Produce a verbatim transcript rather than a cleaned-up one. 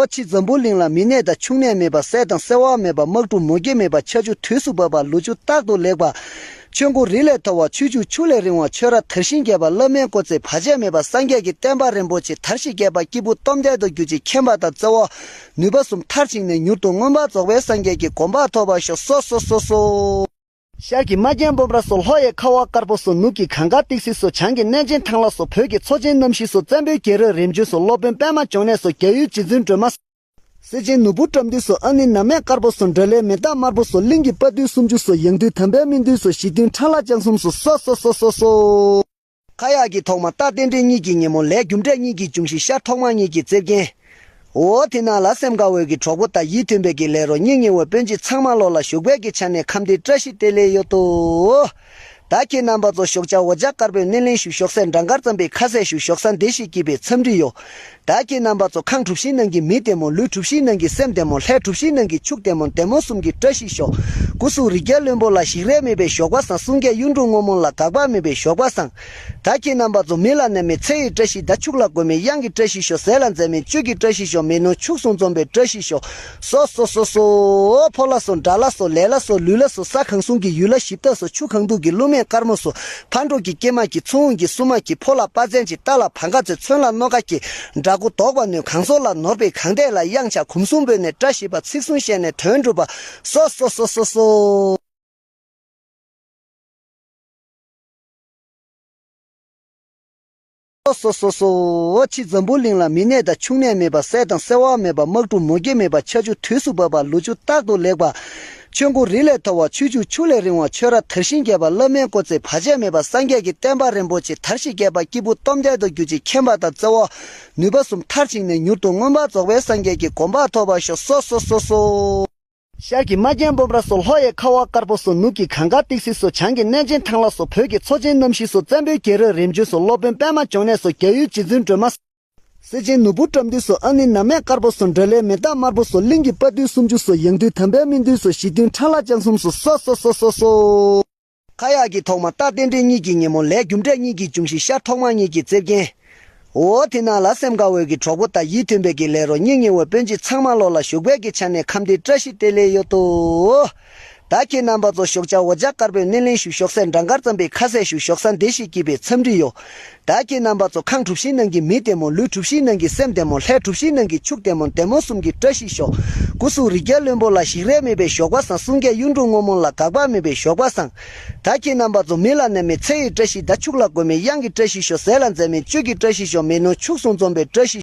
ཕྱི་འཛམ་བུ་གླིང་ལ་མི་ནད་དང་ཕྱུགས་ནད་མེད་པ། བསད་དང་གསོད་པ་མེད་པ། དམག་འཁྲུག་མུ་གེ་མེད་པ། ཆར་ཆུ་དུས་སུ་བབས་པ། ལོ་ཕྱུགས་རྟག་ཏུ་ལེགས་པ། ཆོས་འཁོར་རི་ལས་མཐོ་བ། ཆོས་ཕྱུགས་ཆུ་ལས་རིང་བ། ཆོས་ར་དར་ཞིང་རྒྱས་པ། བླ་མའི་སྐུ་ཚེ་བར་ཆད་མེད་པ། སངས་རྒྱས་ཀྱི་བསྟན་པ་རིན་པོ་ཆེ་དར་ཞིང་རྒྱས་པ། སྐྱེས་བུ་སྟོབས་ལྡན་དང་རྒྱུད་གཅིག་མཁྱེན་པ་དང་བརྩེ་བ། ནུས་པ་གསུམ་མཐར་ཕྱིན་ནས་མྱུར་དུ་མངོན་པར་རྫོགས་པའི་སངས་རྒྱས་ཀྱི་གོ་འཕང་ཐོབ་པར་ཤོག་སོ་སོ་སོ་སོ། ཤར་གྱི་རྨ་རྒྱལ་སྤོམ་ར་སོགས། ལྷོ་ཡི་ཁ་བ་དཀར་པོ་སོགས། ནུབ་ཀྱི་གངས་དཀར་ཏི་སེ་སོགས། བྱང་གི་གནས་ཆེན་ཐང་ལྷ་སོགས། བོད་ཀྱི་མཚོ་ཆེན་རྣམ་བཞི་སོགས། བཙན་པོའི་རྒྱལ་རབས་རིམ་བྱོན་སོགས། སློབ་དཔོན་པདྨ་འབྱུང་གནས་སོགས། རྒྱལ་ཡུལ་རྗེ་བཙུན་སྒྲོལ་མ། སེ་ཆེན་ནོར་བུ་བཀྲམ་འདུས་སོགས། ཨ་ནེ་ནམ་མེད་དཀར་པོ་སོགས། འབྲས་ལེ་མེ་སྟག་དམར་པོ་སོགས། གླིང་གི་དཔའ་བརྟུལ་སུམ་ཅུ་སོགས། ཡང་སྟོད་དམ་པའི་སྨིན་བདུན་སོགས། ཞི་བདུན་ཁྲ་ལ་ལྕང་གསུམ་སོགས། སོ་སོ་སོ་སོ་སོ། ཁ་ཡག་གི་ཐོག་མ་རྟ་རྟེན་འབྲེལ་གཉིས་ཀྱི་ཉིན་མོ། ལས་རྒྱུ་འབྲས་གཉིས་ཀྱི་འབྱུང་བཞི། ཤར་ཐོག་མ་གཉིས་ཀྱི་རྩིབས་རྒྱན། འོ་དེ་ནང་ལ་སེམས་དགའ་འོས་ཀྱི་གྲོགས་པོ་དང་ཡིད་མཐུན་པའི་གི་ལས་རོགས། སྙིང་ཉེ་བའི་སྤུན་མཆེད་ཚང་མ་ལོ་ལ་བཞུགས་པའི་གི་ཆ་ནས་ཁམས་བདེ་བཀྲ་ཤིས་བདེ་ལེགས་ཡོད་དོ། ད་ཁྱེད་རྣམ་པ་ཚོ་ཞོགས་ཇ་འོ་ཇ་དཀར་པོའི་སྣེ་ལེན་ཞུ། ཞོགས་ཟས་འགྲང་དཀར་རྩམ་པའི་ཁ་ཟས་ཞུ། ཞོགས་ཟ་འདི་ཞིག་སྐྱིད་པའི་འཚམས་འདྲི་ཡོད། ད་ཁྱེད་རྣམ་པ་ཚོ་ཁང་གྲུ་བཞིའི་ནང་གི་མི་བདེ་མོ། ལུས་གྲུ་བཞིའི་ནང་གི་སེམས་བདེ་མོ། ལྷས་གྲུ་བཞིའི་ནང་གི་ཕྱུགས་བདེ་མོ། བདེ་མོ་གསུམ་གྱི་བཀྲ་ཤིས་ཤོག་སྐུ་གཟུགས་རི་རྒྱལ་བློན་པོ་ལ་ཞིག་རལ་མེད་པའི་ཞོགས་པ་བཟང་། གསུང་སྐད་གཡུ་འབྲུག་སྔོན་མོ་ལ་དགག་པ་མེད་པའི་ཞོགས་པ་བཟང་། ད་ཁྱེད་རྣམ་པ་ཚོ་མི་ལ་གནོད་མེད་ཚེ་ཡི་བཀྲ་ཤིས། ད་ཕྱུགས་ལ་གོད་མེད་གཡང་གི་བཀྲ་ཤིས་ཤོག་ཟས་ལ་འཛད་མེད་བཅུད་ཀྱི་བཀྲ་ཤིས་ཤོག་མེ་ནོར་ཕྱུགས་གསུམ་འཛོམས་པའི་བཀྲ་ཤིས་ཤོག་སོ་སོ་སོ་སོ། ཕོ་ལྷ་སོགས། དགྲ་ལྷ་སོགས། ལས་ལྷ་སོགས། ལུས་ལྷ་སོགས། ས་གང་གསུམ་གྱི་ཡུལ་ལྷ་གཞི་བདག་སོགས། ཆུ་གང་འཐུང་གི་ཀླུ་མེས་དཀར་མོ་སོགས། ཕ་འགྲོ་གི་སྐྱེས་མ་གྱི། མཚོ་ཧཱུྃ་གྱི། སྲུ་མ་གྱི། ཕོ་ལྷ་དཔའ་བཙན་གྱི། རྟ་ལྷ་བང་ག་ཚོད། མཚོན་ལྷ་རྣོ་དཀར་གྱི། དགྲ་མགོ་བཟློག་པ་ནོན། གང་ཟོག་ལ་ནོར་བའི་གང་དེ་ལ་གཡང་ཆགས། གུམ་གསུམ་འབོད་ནས་བཀྲ་ཤིས་པ། ཚིག་གསུམ་བཤད་ནས་དོན་འགྲུབ་པ། སོ་སོ་སོ་སོ་སོ། སོ་སོ་སོ་སོ། ཕྱི་འཛམ་བུ་གླིང་ལ་མི་ནད་དང་ཕྱུགས་ནད་མེད་པ། བསད་དང་གསོད་པ་མེད་པ། དམག་འཁྲུག་མུ་གེ་མེད་པ། ཆར་ཆུ་དུས་སུ་བབས་པ། ལོ་ཕྱུགས་རྟག་ཏུ་ལེགས་པ། ཆོས་འཁོར་རི་ལས་མཐོ་བ། ཆོས་ཕྱུགས་ཆུ་ལས་རིང་བ། ཆོས་ར་དར་ཞིང་རྒྱས་པ། བླ་མའི་སྐུ་ཚེ་བར་ཆད་མེད་པ། སངས་རྒྱས་ཀྱི་བསྟན་པ་རིན་པོ་ཆེ་དར་ཞིང་རྒྱས་པ། སྐྱེས་བུ་སྟོབས་ལྡན་དང་རྒྱུད་གཅིག་མཁྱེན་པ་དང་བརྩེ་བ། ནུས་པ་གསུམ་མཐར་ཕྱིན་ནས་མྱུར་དུ་མངོན་པར་རྫོགས་པའི་སངས་རྒྱས་ཀྱི་གོ་འཕང་ཐོབ་པར་ཤོག་སོ་སོ་སོ་སོ། ཤར་གྱི་རྨ་རྒྱལ་སྤོམ་ར་སོགས། ལྷོ་ཡི་ཁ་བ་དཀར་པོ་སོགས། ནུབ་ཀྱི་གངས་དཀར་ཏི་སེ་སོགས། བྱང་གི་གནས་ཆེན་ཐང་ལྷ་སོགས། བོད་ཀྱི་མཚོ་ཆེན་རྣམ་བཞི་སོགས། བཙན་པོའི་རྒྱལ་རབས་རིམ་བྱོན་སོགས། སློབ་དཔོན་པདྨ་འབྱུང་གནས་སོགས། རྒྱལ་ཡུལ་རྗེ་བཙུན་སྒྲོལ་མ། སེ་ཆེན་ནོར་བུ་བཀྲམ་འདུས་སོགས། ཨ་ནེ་ནམ་མེད་དཀར་པོ་སོགས། འབྲས་ལེ་མེ་སྟག་དམར་པོ་སོགས། གླིང་གི་དཔའ་བརྟུལ་སུམ་ཅུ་སོགས། ཡང་སྟོད་དམ་པའི་སྨིན་བདུན་སོགས། ཞི་བདུན་ཁྲ་ལ་ལྕང་གསུམ་སོགས། སོ་སོ་སོ་སོ་སོ། ཁ་ཡག་གི་ཐོག་མ་རྟ་རྟེན་འབྲེལ་གཉིས་ཀྱི་ཉིན་མོ། ལས་རྒྱུ་འབྲས་གཉིས་ཀྱི་འབྱུང་བཞི། ཤར་ཐོག་མ་གཉིས་ཀྱི་རྩིབས་རྒྱན། འོ་དེ་ནང་ལ་སེམས་དགའ་འོས་ཀྱི་གྲོགས་པོ་དང་ཡིད་མཐུན་པའི་གི་ལས་རོགས། སྙིང་ཉེ་བའི་སྤུན་མཆེད་ཚང་མ་ལོ་ལ་བཞུགས་པའི་གི་ཆ་ནས་ཁམས་བདེ་བཀྲ་ཤིས་བདེ་ལེགས་ཡོད་དོ། ད་ཁྱེད་རྣམ་པ་ཚོ་ཞོགས་ཇ་འོ་ཇ་དཀར་པོའི་སྣེ་ལེན་ཞུ། ཞོགས་ཟས་འགྲང་དཀར་རྩམ་པའི་ཁ་ཟས་ཞུ། ཞོགས་ཟ་འདི་ཞིག་སྐྱིད་པའི་འཚམས་འདྲི་ཡོད། ད་ཁྱེད་རྣམ་པ་ཚོ་ཁང་གྲུ་བཞིའི་ནང་གི་མི་བདེ་མོ། ལུས་གྲུ་བཞིའི་ནང་གི་སེམས་བདེ་མོ། ལྷས་གྲུ་བཞིའི་ནང་གི་ཕྱུགས་བདེ་མོ། བདེ་མོ་གསུམ་གྱི་བཀྲ་ཤིས་ཤོག་སྐུ་གཟུགས་རི་རྒྱལ་བློན་པོ་ལ་ཞིག་རལ་མེད་པའི་ཞོགས་པ་བཟང་། གསུང་སྐད་གཡུ་འབྲུག་སྔོན་མོ་ལ་དགག་པ་མེད་པའི་ཞོགས་པ་བཟང་། ད་ཁྱེད་རྣམ་པ་ཚོ་མི་ལ་གནོད་མེད་ཚེ་ཡི་བཀྲ་ཤིས། ད་ཕྱུགས་ལ་གོད་མེད་གཡང་གི་བཀྲ་ཤིས་ཤོག་ཟས་ལ་འཛད་མེད་བཅུད་ཀྱི་བཀྲ་ཤིས་ཤོག་མེ་ནོར་ཕྱུགས་གསུམ་འཛོམས་པའི་བཀྲ་ཤིས།